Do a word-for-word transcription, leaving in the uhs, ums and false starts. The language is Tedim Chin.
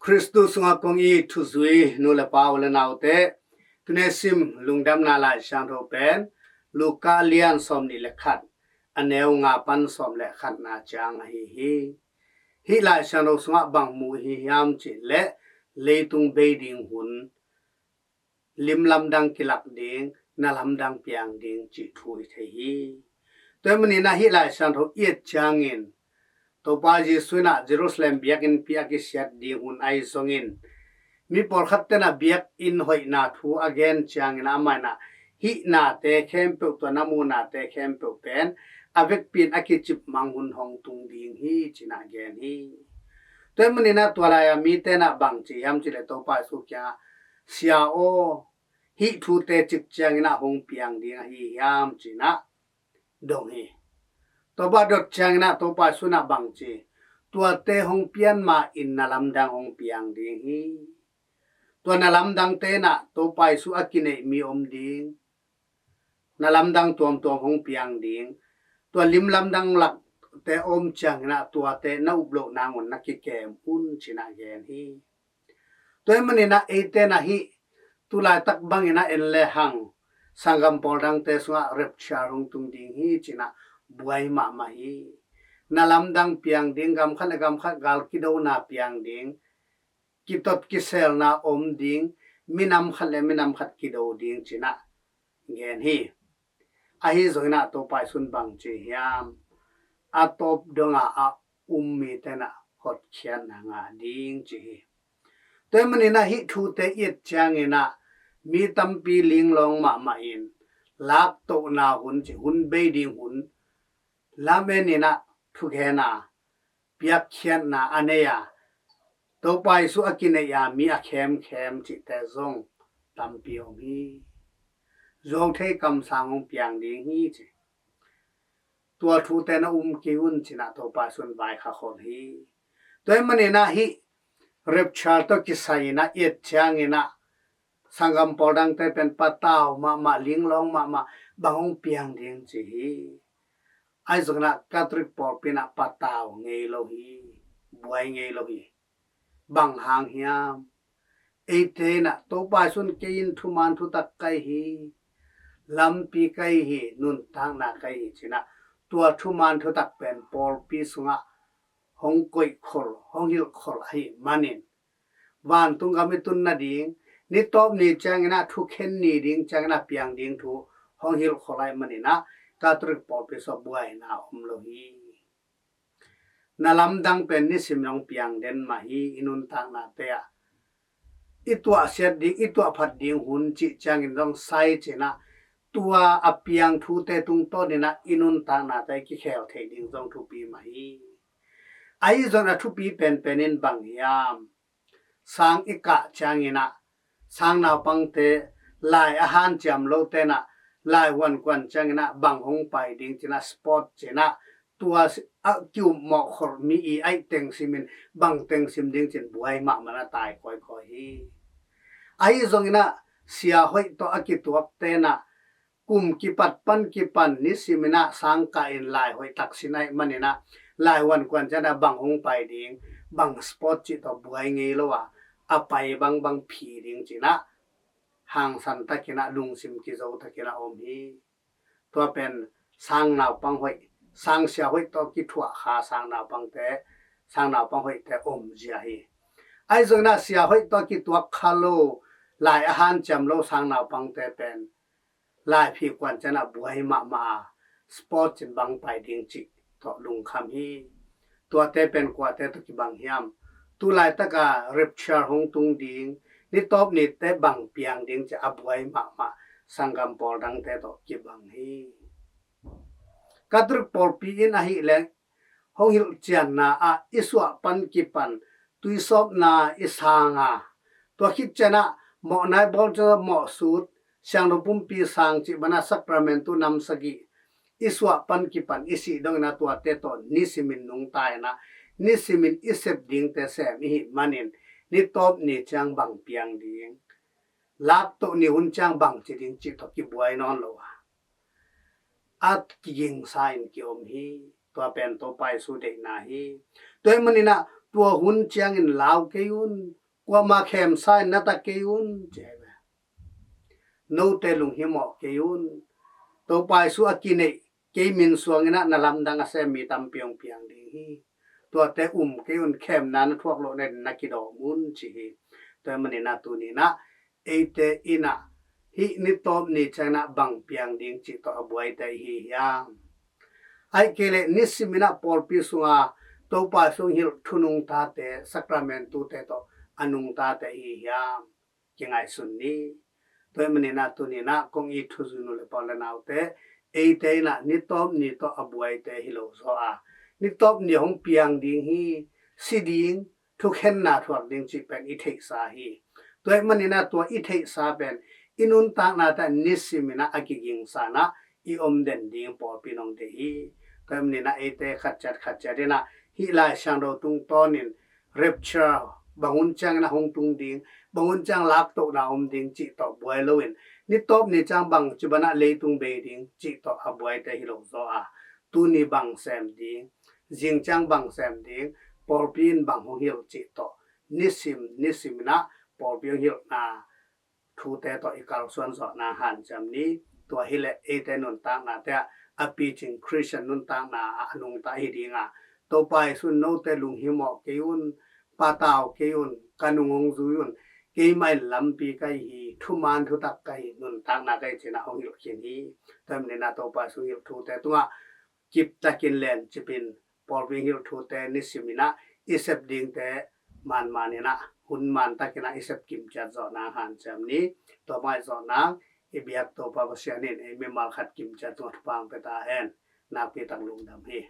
Khristu sungah kong it thuzui nu le pa, u le naute, tuni sim lungdamna Lai Siangtho pen Luka lian sawmnih le khat, a neu nga pan sawm le khatna ciang ahi hi. Hih Lai Siangtho sungah bang mu hi hiam cih leh, leitung bei ding hun, lim lamdang kilak ding, na lamdang piang ding cih thu i thei hi. Tua ahih manin ah hih Lai Siangtho i et ciangin, Topa Jesu in ah Jerusalem biakinnpi a kisiat ding hun ahi zongin, mi pawlkhat ten ah biakinn hoihna thu a gen ciangin ah, amah in ah hih nate khempeuh, tua na mu nate khempeuh pen a vekpi in a kicip mang hun hong tung ding hi, ci-in ah gen hi. Tua ahih manin ah tua lai-a mite in ah bang ci hiam cih leh, Topa Jesu kiangah, "Sia aw, hih thute cik ciangin ah hong piang ding ahi hiam?" ci-in ah dong hi. Tua bang dot ciangin ah Topa Jesu in ah bang ci, "Tuate hong pian ma-in na lamdang hong piang ding hi." Tua na lamdangte in ah Topa Jesu a kineih mi om ding, na lamdang tuamtuam hong piang ding, tua lim lamdang lakte om ciangin ah tuate na up loh nangawn na kikem un, ci-in ah gen hi. Tua ahih manin ah eite in ah hih tu laitak bangin ah en le hang, sanggam pawl dangte sungah rapture hong tung ding hi, ci-in ah buai mahmah hi. Na lamdang piang ding, gam khat le gam khat gal kidona piang ding, kitot kiselna om ding, minam khat le minam khat kido ding, ci-in ah gen hi. Ahi zongin ah Topa Jesu in bang ci hiam? "A tawp dongah a um mite in ah hotkhiatna ngah ding," ci hi. Tua ahih manin ah hih thute i et ciangin ah mi tampi linglawng mahmah in, laktohna hun, ci, hun bei ding hun lamen in ah thugen a, piakkhiatna a nei a, Topa Jesu a kineih a mi a khemkhem cihte zong tampi om hi. Zuauthei kamsang hong piang ding hi, ci. Tua thute na um kei un, ci-in ah Topa Jesu in vaikhak khol hi. Tua ahih manin ah hih rapture tawh kisai in ah i et ciangin ah sanggam pawl dangte pen patau mahmah, linglawng mahmah, bang hong piang ding ci hi. Ahi zongin ah Catholic pawlpi in ah patau ngei lo hi, buai ngei lo hi. Bang hang hiam? Eite in ah Topa Jesu in, "Kei in thuman thutak ka hi hi, lampi ka hi hi, nuntakna ka hi hi," ci-in ah tua thuman thutak pen pawlpi sungah hong koih khol, hong hilh khol ahih manin, vantung gam i tun nading, ni tawp ni ciangin ah, thukhen ni ding ciangin ah piang ding thu hong hilh khol ahih manin ah Catholic pawlpi sungah buaina om lo hi. Na lamdang pen nisim in hong piang den mah hi. I nuntaknate ah i tuahsiat ding, i tuahphat ding hun cih ciangin zong sai ci-in ah, tua a piang thute tungtawn in ah i nuntaknate kikhel theih ding zong thupi mah hi. Ahi zongin a thupi penpen in bang hiam? Sang i kah ciangin ah, sang naupangte, lai a hanciam lote in ah, lai huan kuan ciangin ah bang hong pai ding ci-in ah, spot ci-in ah, tua a ki-up mawh kholh mi i aih teng sim in, bang teng sim ding ci-in buai mahmah in ah tai kawikawi hi. Ahi zongin ah sia hoih tawh a kituakte in ah, kum kipat pan kipan nisim in ah sang kah in lai hoih tak sin ahih manin ah, lai huan kuan ciangin ah bang hong pai ding, bang spot cih tawh buai ngei lo a, a pai bangbang phi ding ci-in ah, hangsan takin ah lungsim kizo takin ah om hi. Tua pen sang naupang hoih, sang sia hoih tawh kithuah kha sang naupangte, sang naupang hoihte omzia hi. Ahi zongin ah sia hoih tawh kituak kha lo, lai a hanciam lo sang naupangte pen lai phi kuan ciangin ah buai mahmah a, spot ci-in bang pai ding cih tawh lungkham hi. Tuate pen kuate tawh kibang hiam? Tu laitak a rapture hong tung ding, ni tawp nite bang piang ding cih a buai mahmah sanggam pawl dangte tawh kibang hi. Catholic pawlpi in ahih leh, hong hilhcianna ah i suah pan kipan, tuisawpna i sang a, tua khit ciangin ah mawhna i bawl ciangin ah mawhsut, siangtho pumpi sang cih bang a sacrament nam sagih i suah pan kipan i sih dongin ah tuate tawh nisimin nungta in ah, nisimin i sep dingte sem i hih manin, ni tawp ni ciang bang piang ding, laktoh ni hun ciang bang ci ding cih tawh kibuai nawn lo a, a kigingsa in ki-om hi. Tua pen Topa Jesu deihna hi. Tua ahih manin ah tua hun ciangin lau kei un, Kuama khemsa in na ta kei un, ci hi ve. Note lunghimawh kei un. Topa Jesu a kineih kei min suangin ah na lamdang a sem mi tampi hong piang ding hi. Tuate um kei un, khemna na thuak loh nadin na kidawm un, ci hi. Tua ahih manin ah tuni in ah eite in ah hih ni tawp ni ciangin ah bang piang ding cih tawh a buaite i hi hiam? Ahih kei leh nisim in ah pawlpi sunga Topa Jesu hong hilh thu nungtate, sakramentute tawh a nungtate i hi hiam? Kingaihsun ni. Tua ahih manin ah tuni in ah kong it thu zui nu le pa u le naute, eite in ah ni tawp ni tawh a buaite hi lo zaw a, ni tawp ni hong piang ding hi, si ding, thukhenna thuak ding cih pen i theihsa hi. Tua ahih manin ah tua i theihsa pen i nuntaknate ah nisim in ah a kigingsa in ah i om den ding pawlpi in hong deih hi. Tua ahih manin ah eite khat ciat khat ciat in ah hih Lai Siangtho tungtawnin rapture bang hun ciangin ah hong tung ding, bang hun ciang laktohna om ding cih tawh buai loin, ni tawp ni ciang bangci banah leitung bei ding cih tawh a buaite hi lo zaw a, tuni bang sem ding, zing ciang bang sem ding, pawlpi in bang hong hilh cih tawh nisim nisim in ah pawlpi hong hilhna thute tawh i kalsuan zawhna hanciam ni. Tua hi leh eite nuntaknate ah a picing Khristian nuntakna ah a nungta hi ding a, Topa Jesu in note lunghimawh kei un, patau kei un, ka nung hong zui un, keimah in lampi ka hi hi, thuman thutak ka hi, nuntakna ka hi, ci-in ah hong hilh khin hi. Tua ahih manin ah Topa Jesu hong hilh thute tungah kiptakin lencipin pawlpi hong hilh thute nisim in ah i sep dingte manman in ah hun mantakin ah i sep kimciat zawhna hanciam ni. Tua mah i zawhna i biak Topa Pasian in ei mimal khat kimciat tungah thupha hong pia ta hen. Nakpi tak lungdam hi.